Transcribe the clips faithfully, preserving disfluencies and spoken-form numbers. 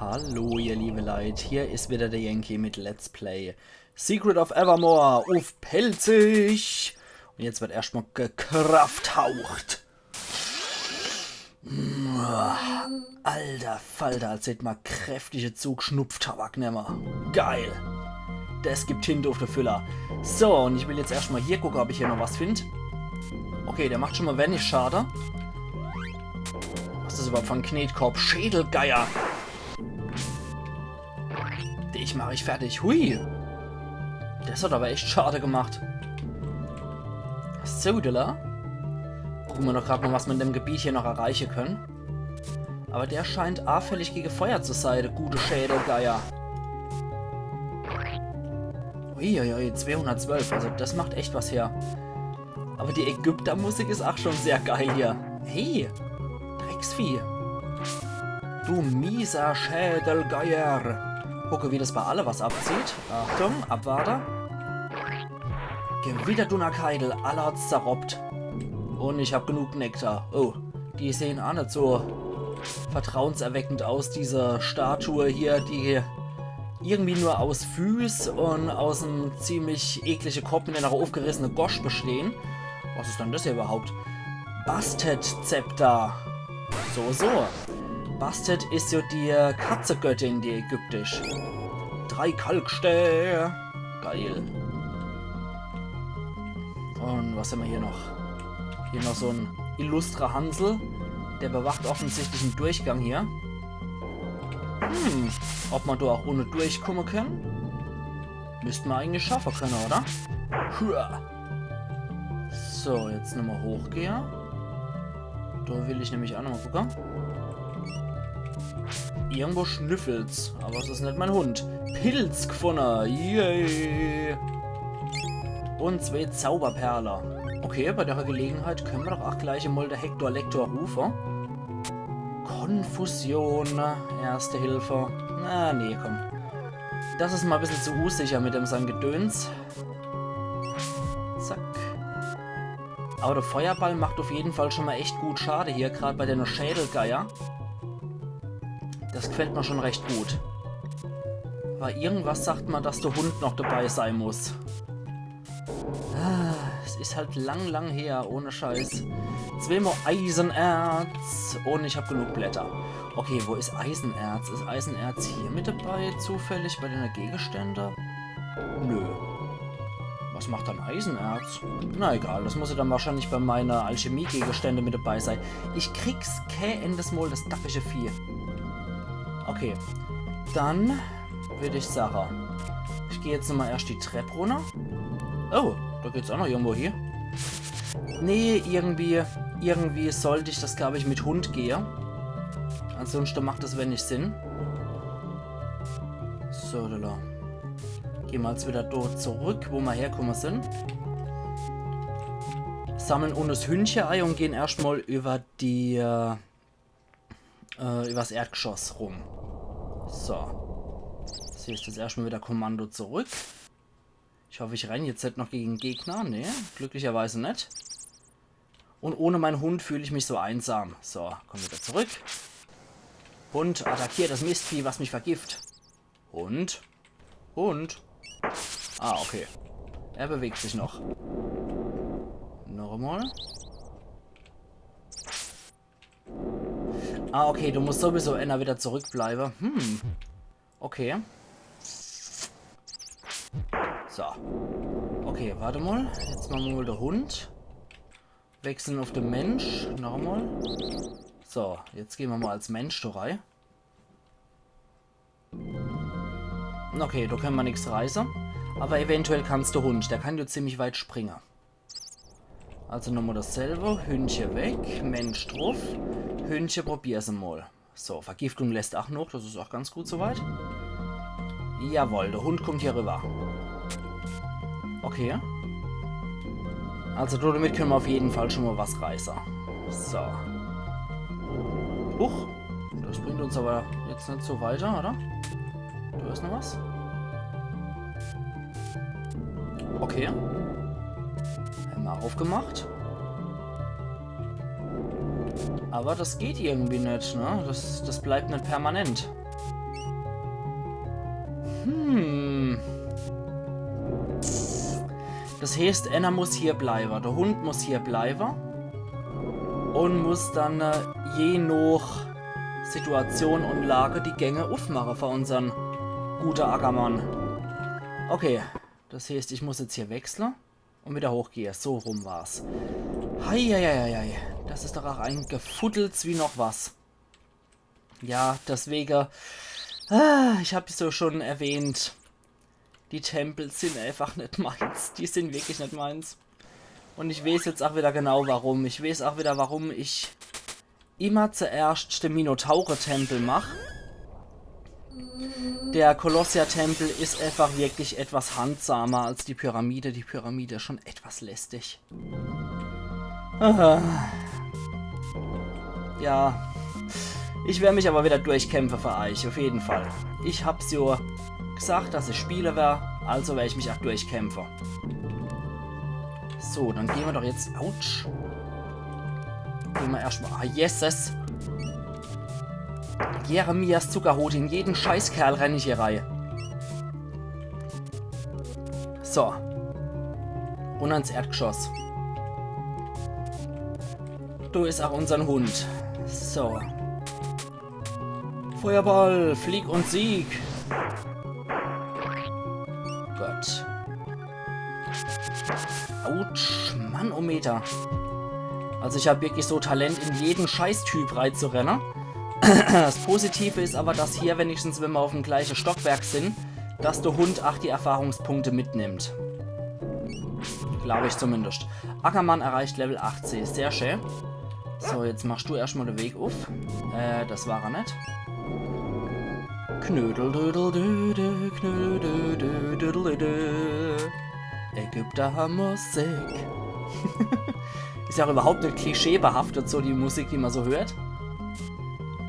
Hallo, ihr liebe Leit, hier is wieder der Yankee mit Let's Play Secret of Evermore uff Pälzisch. Und jetzt wird erscht mal gekrafthaucht. Alter Falter, als hätt ma kräftige Zug Schnupftabak nemme. Geil. Des gibt Tinte uff de Füller. So, und ich will jetzt erscht mal hier gucke, ob ich hier noch was find. Okay, der macht schon mal wenig Schade. Was is des überhaupt für en Knetkopp? Schädelgeier. Dich mach ich fertig. Hui. Des hat aber echt Schade gemacht. So, Dilla. Gucke ma doch grad mal, was ma in dem Gebiet hier noch erreiche könne. Aber der scheint anfällig gege Feuer zu sei, der gute Schädelgeier. Uiuiui, zweihundertzwölf, also des macht echt was her. Aber die Ägyptermusik is ach schon sehr geil hier. Hey, Drecksvieh. Du mieser Schädelgeier. Gucke, wie des bei alle was abzieht. Achtung, abwarte. Gewitterdunnerkeidel, alle hat's zerroppt. Und ich hab genug Nektar. Oh, die sehen ach net so vertrauenserweckend aus, diese Statue hier, die irgendwie nur aus Füß und aus em ziemlich eklige Kopp mit einer aufgerissene Gosch bestehen. Was is denn des hier überhaupt? Bastet-Zepter. So, so. Bastet is jo die Katzegöttin, die ägyptisch. Drei Kalkstää. Geil. Und was hämmer hier noch? Hier noch so en illustrer Hansel. Der bewacht offensichtlich en Durchgang hier. Hm, ob ma do ach ohne durchkumme könne? Müsst ma eigentlich schaffe könne, oder? Hua. So, jetzt nochmal hochgehe. Do will ich nämlich ach nochmal gucke. Irgendwo schnüffelt's, aber es is net mein Hund. Pilz gfunne, yay! Und zwee Zauberperle. Okay, bei der Gelegenheit könne ma doch ach gleich mal de Hector Lector rufe. Konfusion, Erste Hilfe. Na, nee, komm. Des is mal bissel zu unsicher mit dem sein Gedöns. Zack. Aber der Feuerball macht auf jeden Fall schon mal echt gut Schade hier, grad bei dene Schädelgeier. Des gefällt ma schon recht gut. Aber irgendwas sagt ma, dass der Hund noch dabei sei muss. Ah, es is halt lang, lang her, ohne Scheiß. Zweemal Eisenerz und ich hab genug Blätter. Okay, wo is Eisenerz? Is Eisenerz hier mit dabei, zufällig bei dene Gegenstände? Nö. Was macht dann Eisenerz? Na egal, des muss ja dann wahrscheinlich bei meine Alchemie-Gegenstände mit dabei sei. Ich krieg's kä endes Mol, des dappische Vieh. Okay, dann würd ich sache, ich geh jetzt nochmal erscht die Trepp runner. Oh, do geht's ach noch irgendwo hie. Nee, irgendwie, irgendwie sollt ich des, glaub ich, mit Hund gehe. Ansonsten macht des wenig Sinn. So, lala. Geh ma jetzt wieder dort zurück, wo ma herkumme sin. Sammeln unnes Hündche ei und gehen erscht mal über die, äh, äh, übers Erdgeschoss rum. So. Des hier is jetzt erscht mal wieder Kommando zurück. Ich hoff, ich renn jetzt net noch gegen Gegner. Nee, glücklicherweise net. Und ohne mein Hund fühl ich mich so einsam. So, komm wieder zurück. Hund, attackier des Mistvieh, was mich vergift. Hund. Hund. Ah, okay. Er bewegt sich noch. Noch einmal. Ah, okay, du musst sowieso enner wieder zurückbleibe. Hm. Okay. So. Okay, warte mal. Jetzt mache ma mal de Hund. Wechseln auf de Mensch. Noch einmal. So, jetzt gehen ma mal als Mensch do rei. Okay, do könne ma nix reiße. Aber eventuell kann's de Hund. Der kann jo ziemlich weit springe. Also nochmal dasselbe. Hündche weg. Mensch druff. Hündche, probier's mal. So, Vergiftung lässt ach noch. Das is ach ganz gut soweit. Jawohl, der Hund kommt hier rüber. Okay. Also damit könne ma auf jeden Fall schon mal was reiße. So. Huch. Das bringt uns aber jetzt net so weiter, oder? Do is noch was. Okay. Einmal aufgemacht. Aber das geht irgendwie net, ne? Das, das bleibt net permanent. Hm. Das heeßt, enner muss hier bleiwe. De Hund muss hier bleiwe. Un muss dann äh, je nooch Situation un Lage die Gänge uffmache für unsern gute Ackermann. Okay, das heeßt, ich muss jetzt hier wechsle un wieder hochgehe. So rum war's. Heieieiei. Das is doch ach e Gefuddels wie noch was. Ja, deswege, ah, ich hab's jo schon erwähnt. Die Tempel sin einfach net meins. Die sin wirklich net meins. Un ich weeß jetzt ach wieder genau warum. Ich weeß ach wieder, warum ich immer zuerscht de Minotaure-Tempel mach. De Colossia-Tempel is einfach wirklich etwas handsamer als die Pyramide. Die Pyramide is schon etwas lästig. Ah. Ja. Ich wer mich aber wieder durchkämpfe für eich, uff jeden Fall. Ich hab's jo gesagt, dass ich spiele wer, also wer ich mich ach durchkämpfe. So, dann gehn mer doch jetzt. Autsch. Gehn mer erscht mal. Ah, yeses. Jeremias Zuckerhut, in jeden Scheißkerl renn ich hier rei. So. Un ans Erdgeschoss. Do is ach unsern Hund. So. Feuerball, flieg un sieg. Gott. Autsch, Mann, oh Meter. Also ich hab wirklich so Talent, in jeden Scheißtyp reizurenne. Das Positive is aber, dass hier wenigstens, wenn mer uff'm gleiche Stockwerk sin, dass de Hund ach die Erfahrungspunkte mitnimmt. Glaab ich zumindest. Ackermann erreicht Level achtzeh, sehr schä. So, jetzt machst du erscht mal de Weg uff. Äh, das war er net. Knödeldödeldöde, knödeldödödödö. Ägypter Musik. Is ja ach überhaupt net klischeebehaftet, so die Musik, die mer so hört.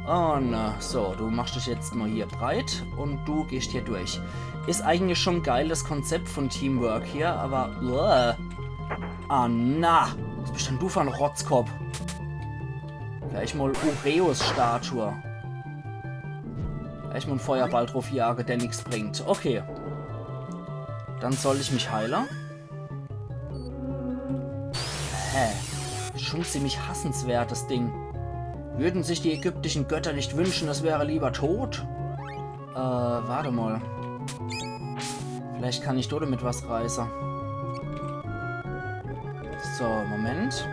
Un äh, so, du machst dich jetzt mal hier breit un du gehst hier durch. Is eigentlich schon e geiles Konzept von Teamwork hier, aber uah. Ah na, was bist denn du für en Rotzkopp? Gleich mal Ureus-Statue. Gleich mal en Feuerball druffjage, der nix bringt. Okay. Dann soll ich mich heile. Hä? Schon ziemlich hassenswert, das Ding. Würden sich die ägyptischen Götter nicht wünschen, es wäre lieber tot? Äh, warte mal. Vielleicht kann ich do damit was reiße. So, Moment.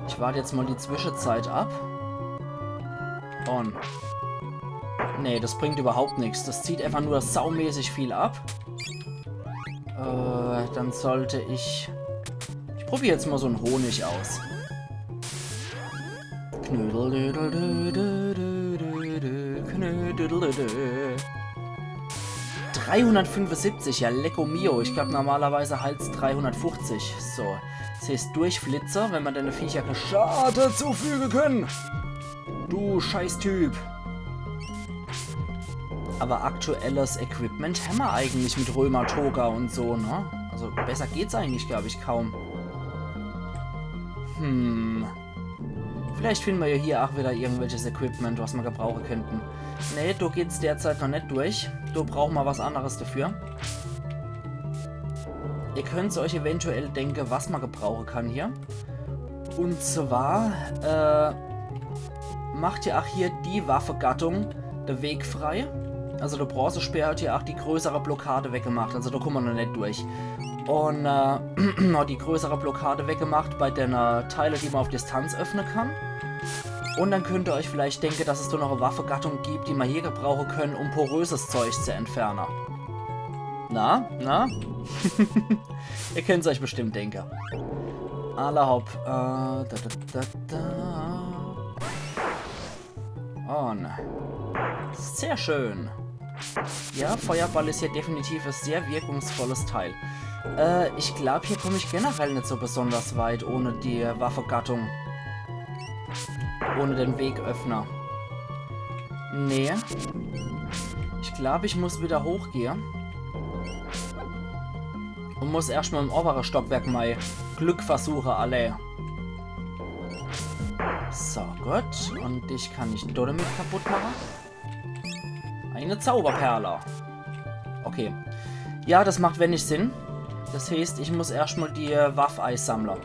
Ich wart jetzt mal die Zwischenzeit ab. Un. Nee, das bringt überhaupt nix. Das zieht einfach nur saumäßig viel ab. Äh, dann sollte ich... Ich probier jetzt mal so en Honig aus. Knödeldödeldöde, knödeldöde. Dreihundertfünfundsiebzig, ja, lecko mio. Ich glaab, normalerweise heilt's dreihundertfünfzig. So, das heeßt, Durchflitzer, wenn mer denne Viecher kä Schade zufüge kenne. Du Scheißtyp. Aber aktuelles Equipment hämmer eigentlich mit Römer-Toga un so, ne? Also besser geht's eigentlich, glaab ich, kaum. Hm. Vielleicht finne mer ja hier ach wieder irgendwelches Equipment, was mer gebrauche kennten. Nee, do geht's derzeit noch net durch. Do brauche mer was anneres dafür. Ihr könnt euch eventuell denke, was mer gebrauche kann hier. Un zwar, äh, macht ja ach hier die Waffegattung de Weg frei. Also de Bronzespeer hat ja ach die größere Blockade weggemacht, also do kumme mer noch net durch. Un, äh, noch die größere Blockade weggemacht bei denne, äh, Teile, die mer auf Distanz öffne kann. Un dann könnt ihr euch vielleicht denke, dass es do noch e Waffegattung gibt, die mer hier gebrauche könne, um poröses Zeug zu entferne. Na? Na? Ihr könnt's euch bestimmt denke. Alla hopp. Äh, da, da, da, da. Un. Sehr schön. Ja, Feuerball is hier definitiv e sehr wirkungsvolles Teil. Äh, ich glaub, hier komm ich generell net so besonders weit ohne die Waffegattung. Ohne den Wegöffner. Nee. Ich glaub, ich muss wieder hochgehe. Un muss erscht mal im obere Stockwerk mei Glück versuche, alle. So, gut. Un dich kann ich do damit kaputt mache. Eine Zauberperle. Okay. Ja, das macht wenig Sinn. Das heeßt, ich muss erscht mol die, äh, Waff eisammle.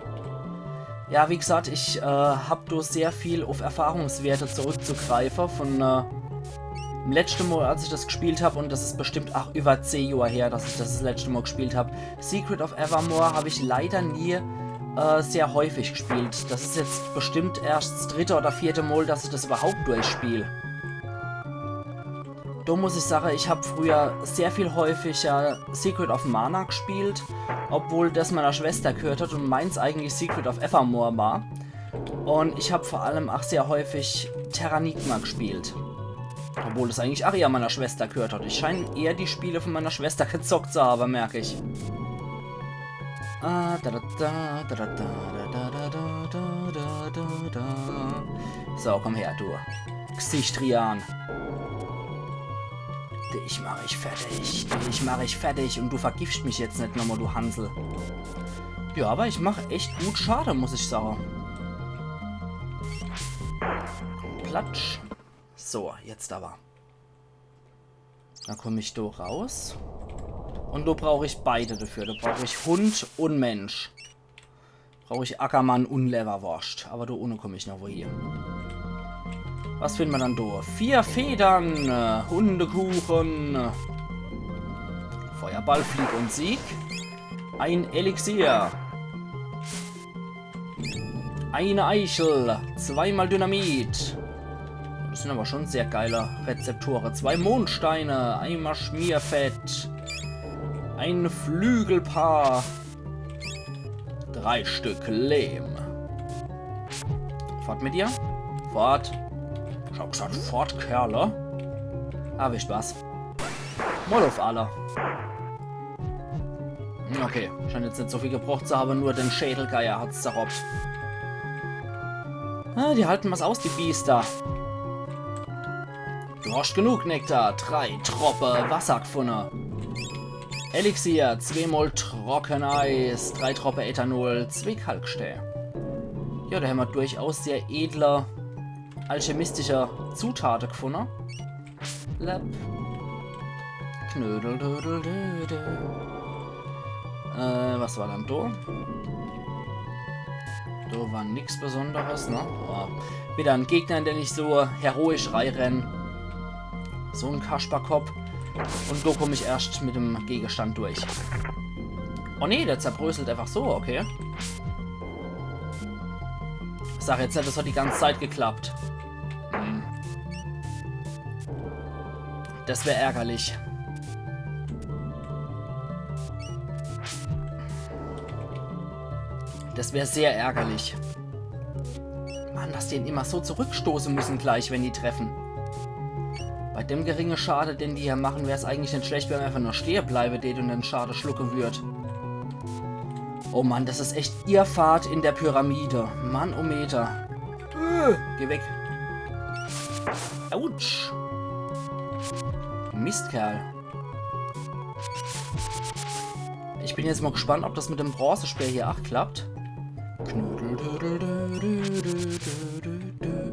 Ja, wie gesagt, ich, äh, hab do sehr viel uff Erfahrungswerte zurückzugreife von, äh, dem letschte Mol, als ich das gespielt hab, un das is bestimmt ach iwwer zeh Johr her, dass ich das das letschte Mol gespielt hab. Secret of Evermore hab ich leider nie, äh, sehr häufig gespielt. Das is jetzt bestimmt erscht das dritte oder vierte Mol, dass ich das iwwerhaupt durchspiel. Do muss ich sage, ich hab früher sehr viel häufiger Secret of Mana gespielt, obwohl das meiner Schwester gehört hat un meins eigentlich Secret of Evermore war. Un ich hab vor allem ach sehr häufig Terranigma gespielt. Obwohl das eigentlich ach eher meiner Schwester gehört hat. Ich schein eher die Spiele von meiner Schwester gezockt zu habe, merk ich. Ah, da, da, da, da, da, da, da, da, da, da, da, da. So, komm her, du. Gesichtrian. Dich mach ich fertig. Dich mach ich fertig. Un du vergiffst mich jetzt net nochmol, du Hansel. Ja, awwer ich mach echt gut Schade, muss ich sage. Platsch. So, jetzt awwer. Dann komm ich do raus. Un do brauch ich beide dafür. Do brauch ich Hund un Mensch. Brauch ich Ackermann un Lewwerworscht. Awwer do unne komm ich noch wohie. Was find mer dann do? Vier Federn, äh, Hundekuchen, äh, Feuerball, Flieg un Sieg. Ein Elixier. Eine Eichel, zweimal Dynamit. Das sin awwer schon sehr geile Rezeptore. Zwei Mondsteine, einmal Schmierfett, ein Flügelpaar, drei Stück Lehm. Fort mit dir. Fort. Ich hab gesagt, fort, Kerle. Ah, viel Spaß. Mol uff alle. Hm, okay, scheint jetzt net so viel gebrocht zu habe, nur den Schädelgeier hat's zerroppt. Ah, die halten was aus, die Biester. Du hast genug Nektar. Drei Troppe Wasser gfunne. Elixier, zweemol Trockeneis, drei Troppe Ethanol, zwee Kalkstää. Ja, do hämmer durchaus sehr edle alchemistische Zutate gfunne. Lab. Knödel, dödel, dödel. Äh, was war dann do? Do war nix Besonderes, ne? Oh, wieder en Gegner, in den ich so heroisch reirenn. So en Kasperkopp. Un do komm ich erscht mit dem Gegenstand durch. Oh nee, der zerbröselt einfach so, okay. Sag jetzt net, das hat die ganze Zeit geklappt. Hm. Das wär ärgerlich. Das wär sehr ärgerlich. Mann, dass die immer so zurückstoße müssen gleich, wenn die treffen. Bei dem geringe Schade, den die hier machen, wär's eigentlich net schlecht, wenn mer einfach nur stehe bleibe dät un den Schade schlucke würd. Oh Mann, das is echt Irrfahrt in der Pyramide. Mann, oh Meter. Äh, geh weg. Autsch. Mistkerl. Ich bin jetzt mol gespannt, ob das mit dem Bronzespeer hier ach klappt. Knödel, dödel, dö, dö, dö, dö, dö, dö.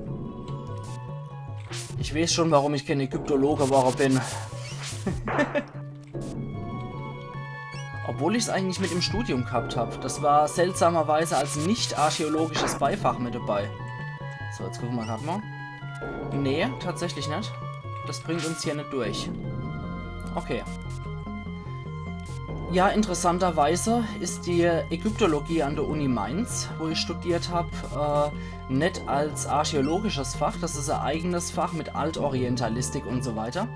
Ich weeß schon, warum ich kein Ägyptologe worre bin. Obwohl ich's eigentlich mit im Studium gehabt hab. Das war seltsamerweise als nicht archäologisches Beifach mit dabei. So, jetzt gucke mer grad mol. Nee, tatsächlich net. Das bringt uns hier net durch. Okay. Ja, interessanterweise is die Ägyptologie an der Uni Mainz, wo ich studiert hab, äh, net als archäologisches Fach, das is e eigenes Fach mit Altorientalistik un so weiter.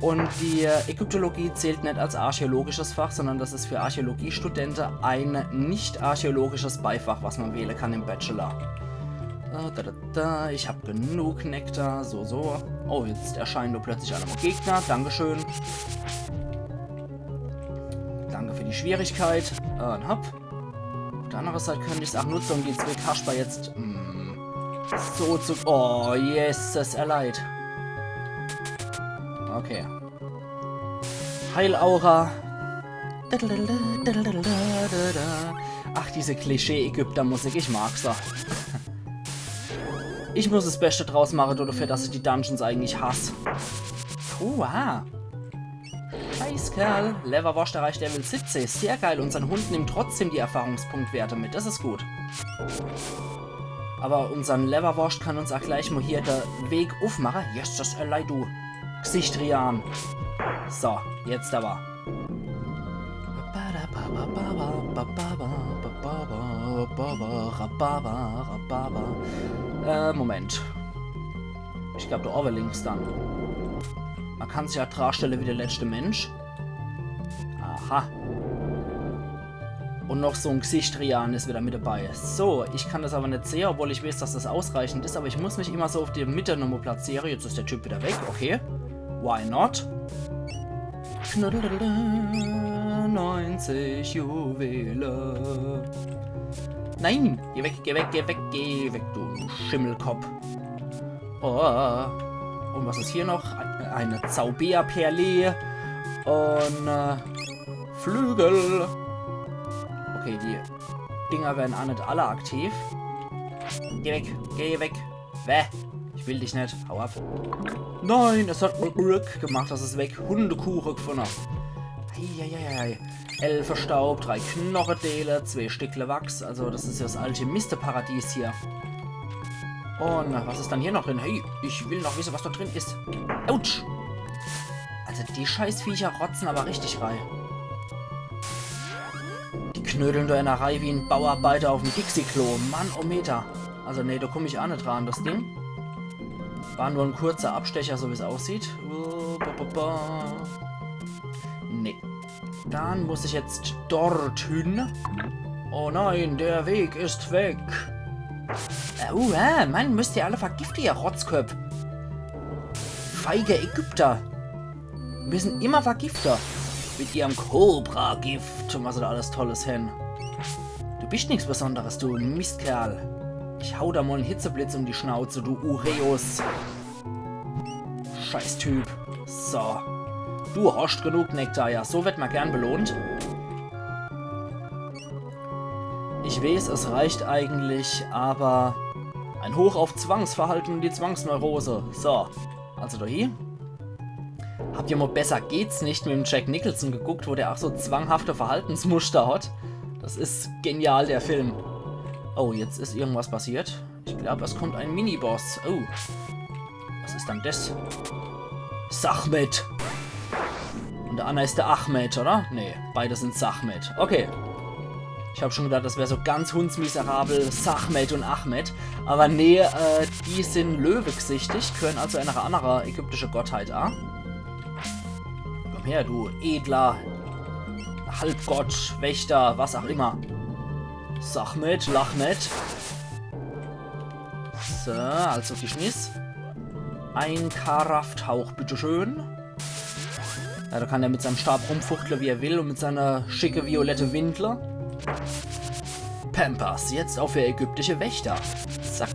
Un die Ägyptologie zählt net als archäologisches Fach, sondern das is für Archäologiestudente e nicht archäologisches Beifach, was mer wähle kann im Bachelor. Äh, da, da, da, ich hab genug Nektar, so, so. Oh, jetzt erscheinen do plötzlich alle mol Gegner, dankeschön. Danke für die Schwierigkeit. Äh, un hopp. Uff der annere Seit könnt ich's ach nutze, um die zwee Kasper jetzt, mm, so zu... Oh, Jesus, er leid. Okay. Heilaura. Ach, diese Klischee-Ägypter-Musik, ich mag se. Ich muss es Beschte draus mache, dafür, dass ich die Dungeons eigentlich hass. Uah. Scheißkerl. Leverwurst erreicht Level siebzehn. Sehr geil. Unsern Hund nimmt trotzdem die Erfahrungspunktwerte mit. Das is gut. Aber unsern Leverwurst kann uns auch gleich mal hier de Weg ufmache. Yes, das erleid du. Gesichtrian. So, jetzt aber. Äh, Moment. Ich glaub, do owwe links dann. Man kann sich ja drastelle wie de letschte Mensch. Aha. Und noch so en Gesichtrian is wieder mit dabei. So, ich kann das aber net sehe, obwohl ich weiß, dass das ausreichend is, aber ich muss mich immer so auf die Mitte nochmal platziere. Jetzt is der Typ wieder weg, okay. Why not? Knuddel, neunzig Juwele. Nein! Geh weg, geh weg, geh weg, geh weg, du Schimmelkopp. Oh. Und was is hier noch? Eine Zaubea-Perle. Und, äh, Flügel. Okay, die Dinger werden auch net alle aktiv. Geh weg, geh weg. Wäh. Ich will dich net. Hau ab. Nein, es hat Glück gemacht, dass es weg. Hundekuche gefunne. Eieieiei. Elfestaub, drei Knochedeele, zwei Stickle Wachs. Also das is ja das Alchemisteparadies hier. Und was is dann hier noch drin? Hey, ich will noch wisse, was da drin is. Autsch! Also die Scheißviecher rotzen aber richtig rei. Die knödeln do in der Reih wie en Bauarbeiter auf'm Dixi-Klo. Mann, oh Meter. Also nee, do komm ich auch net ran, das Ding. War nur en kurzer Abstecher, so wie's aussieht. Uh, ba, ba, ba. Nee. Dann muss ich jetzt dorthin. Oh nein, der Weg ist weg. Äh, uh, äh, Mann, müsst ihr alle vergifte, ihr Rotzköpp. Feige Ägypter. Müssen immer vergifte. Mit ihrem Cobra-Gift und was sie da alles Tolles hen. Du bist nix Besonderes, du Mistkerl. Ich hau da mal en Hitzeblitz um die Schnauze, du Ureus. Scheißtyp. So. Du hast genug Nektar, ja. So wird man gern belohnt. Ich weiß, es reicht eigentlich, aber ein Hoch auf Zwangsverhalten und die Zwangsneurose. So. Also do hie. Habt ihr mal Besser geht's nicht mit dem Jack Nicholson geguckt, wo der auch so zwanghafte Verhaltensmuster hat? Das is genial, der Film. Oh, jetzt is irgendwas passiert. Ich glaub, es kommt ein Miniboss. Oh. Was is dann das? Sachmet. Und der anner is der Achmed, oder? Nee, beide sind Sachmet. Okay. Ich hab schon gedacht, das wär so ganz hundsmiserabel, Sachmet und Achmed. Aber nee, äh, die sind löwegesichtig, gehören also einer annere ägyptische Gottheit a. Komm her, du edler Halbgott, Wächter, was auch immer. Sachmet, Lachmet. So, also die Schniss. Ein Krafthauch, bitteschön. Ja, da kann er mit seinem Stab rumfuchtle, wie er will, und mit seiner schicke violette Windle. Pampers, jetzt auch für ägyptische Wächter. Zack.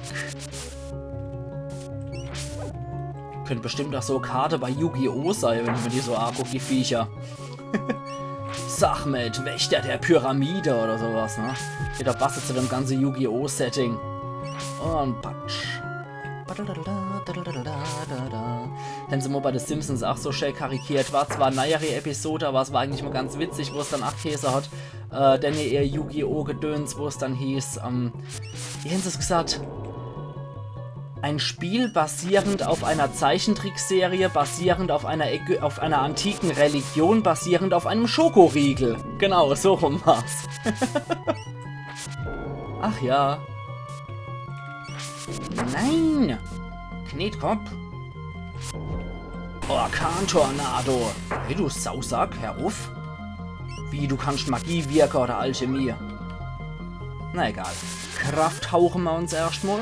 Könnt bestimmt auch so Karte bei Yu-Gi-Oh! Sei, wenn man die so anguckt, die Viecher. Sachmet, Wächter der Pyramide oder sowas, ne? Geht doch besser zu dem ganze Yu-Gi-Oh! Setting. Und patsch. Hän se mal bei The Simpsons auch so schön karikiert. War zwar e neiere Episode, aber es war eigentlich mal ganz witzig, wo es dann ach gheeße hat, äh, denn ihr Yu-Gi-Oh! Gedöns, wo es dann hieß, ähm, wie hän se's gesagt? Ein Spiel basierend auf einer Zeichentrickserie, basierend auf einer Ägy-, auf einer antiken Religion, basierend auf einem Schokoriegel. Genau, so rum war's. Ach ja. Nein! Knetkopp. Orkan-Tornado. Hey, du Sausack, hör uff. Wie, du kannst Magie wirke oder Alchemie? Na egal. Krafthauche mer uns erscht mal.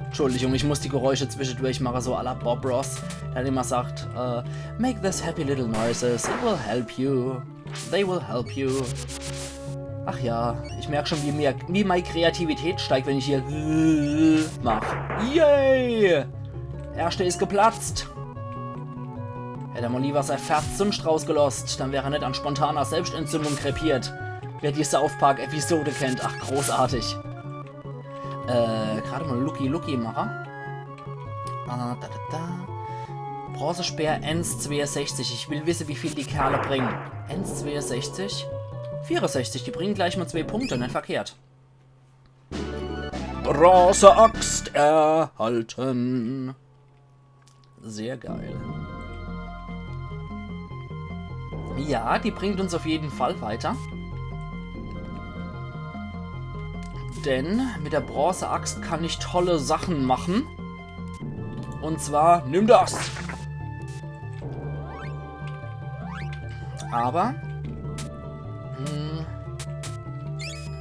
Entschuldigung, ich muss die Geräusche zwischendurch mache, so à la Bob Ross, der immer sagt, äh, "Make these happy little noises, it will help you. They will help you." Ach ja, ich merk schon, wie, mir, wie mei Kreativität steigt, wenn ich hier mach. Yay! Erschte is geplatzt. Hätt er mal lieber sei Ferz sunscht rausgelost, dann wär er net an spontaner Selbstentzündung krepiert. Wer die South Park-Episode kennt, ach, großartig. Äh, grad mal Lucky Lucky mache. Ah, da, da, da. Bronzespeer eins zweiundsechzig. Ich will wisse, wie viel die Kerle bringen. Eins zweiundsechzig? Vierundsechzig, die bringen gleich mol zwee Punkte, net verkehrt. Bronzeaxt erhalten. Sehr geil. Ja, die bringt uns auf jeden Fall weiter. Denn mit der Bronzeaxt kann ich tolle Sachen machen. Und zwar, nimm das! Aber hm,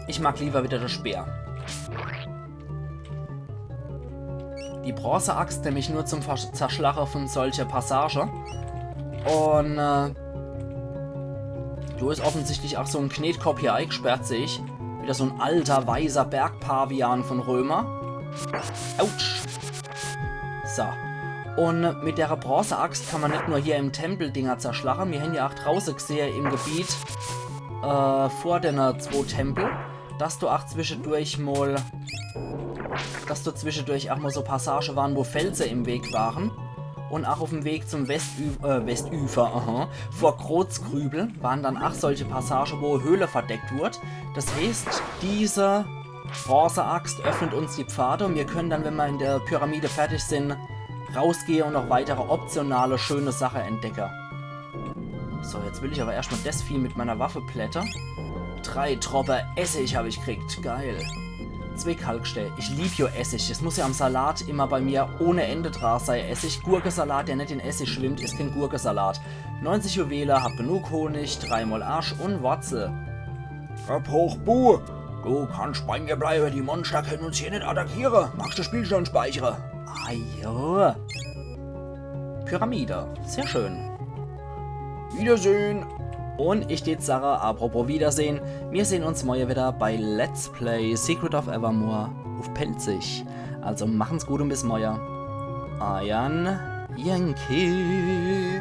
ich mag lieber wieder das Speer. Die Bronzeaxt nämlich nur zum Versch- Zerschlache von solche Passage. Und äh, do is offensichtlich auch so en Knetkopp hier eingesperrt, seh ich. Wieder so en alter, weißer Bergpavian von Römer. Autsch. So. Und mit der Bronzeaxt kann man net nur hier im Tempel Dinger zerschlache. Mir hän ja auch drauße gesehe im Gebiet äh, vor dene zwo Tempel, dass do auch zwischedurch mol, dass do zwischedurch auch mol so Passage waren, wo Felse im Weg waren. Und auch auf dem Weg zum Westü äh, Westufer, aha, vor Krozkrübel waren dann auch solche Passage, wo Höhle verdeckt wurd. Das heißt, diese Bronzeaxt öffnet uns die Pfade und wir können dann, wenn wir in der Pyramide fertig sind, rausgehe und noch weitere optionale schöne Sache entdecke. So, jetzt will ich aber erscht mol das Vieh mit meiner Waffe plätte. Drei Troppe Essig hab ich kriegt. Geil. Zwee Kalkstää. Ich lieb jo Essig. Es muss ja am Salat immer bei mir ohne Ende dra sei. Essig, Gurkesalat, der net in Essig schwimmt, is kein Gurkesalat. Neunzig Juwele, hab genug Honig, dreimal Asch und Wurzel. Kopp hoch, Bu! Du kannst bei mir bleibe, die Monster können uns hier net attackiere. Magst du Spielstand speichere? Ah jo. Pyramide. Sehr schön. Wiedersehen. Und ich tät sache, apropos Wiedersehen, wir sehen uns morje wieder bei Let's Play Secret of Evermore auf Pälzisch. Also machen's gut und bis morje. Eiern Yankee.